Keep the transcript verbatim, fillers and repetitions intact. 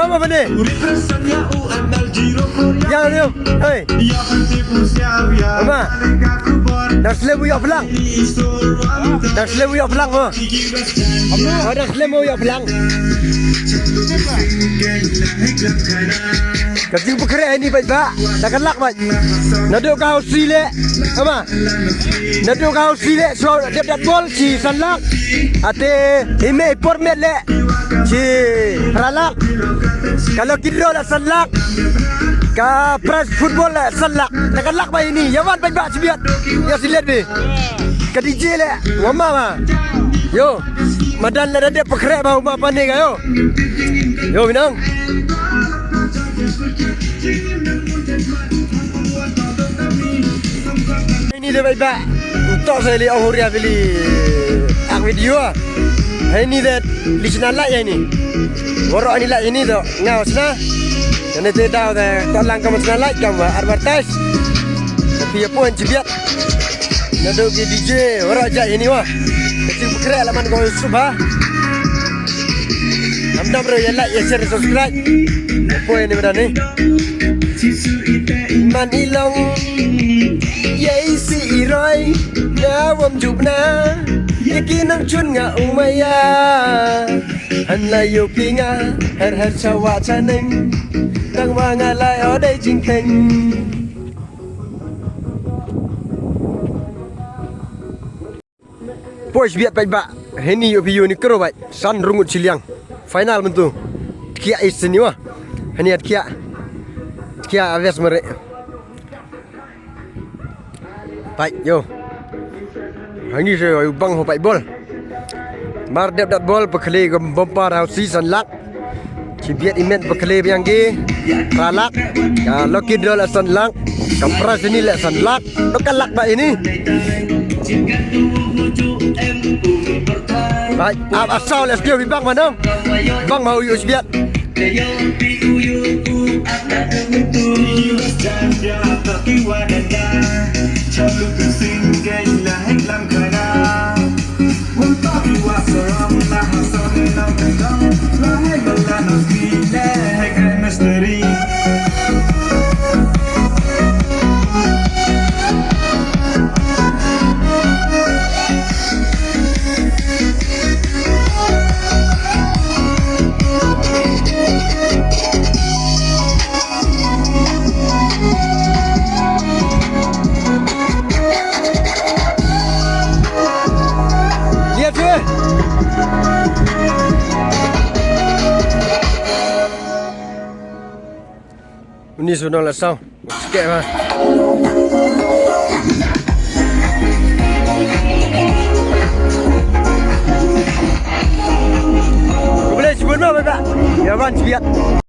Ama bane. Ya, ya. Hey. Ama. Dar slem u yoh plang. Dar slem u yoh plang mo. Oh, dar slem u yoh plang. Ka jingpynkhreh ini bait ba. Da ka lak bait. Nadooh ka housie le. Ama. Nadooh ka housie le. So, dep dat bol chi san lak. Ate, i mei i por met le. Chi phra lak. Ka lucky draw le san lak. Ka prize football le san lak. Da ka lak ba ini. Ya wan bait ba chibiat. Ya silet bi. Ka D J le. Wa ma ma. Yo. Madan le da dep pynkhreh ba u ma pane ka yo. Yo, minang. Ini de bait ba. Tok sa li ong huria bili ak video. Ini de li chna like ini. Waroh ini like ini to. Nga chna. Ini te daw de to lang kam chna like kam advertise. Tapi ya pun chibiat. Nadooh ki D J waroh ja ini wa. Ka jingpynkhreh la man ko subha. Hamdam re ya like, ya share, subscribe. Poi ni bada ni. Man i long, ya i si i roi, na wam jup na, ya ki nang chun nga u maya. Han la yo ki nga, her her chawa chaneng, tang wa nga lai o dei jingkheng. Poi chibiat bait ba. Hini yo pi yo ni kero bait. San rungut chiliang. Final mentu. Tkiak is ni wa. Hini at kiak. Tkiak aves mere. Bait yo. Hini se yo bang ho bait bol. Mar dep dat bol pekhle ke bumper housie san lak. Chibiat i met pekhle biang ki. Phra lak. Ka lucky draw le san lak. Ka prize ini le san lak. Dooh ka lak ba ini. Bait, ap asaw le skill bi bang ma no. Bang ma u yo chibiat. Lihat je. Ini sudah lah sau. Sikit lah.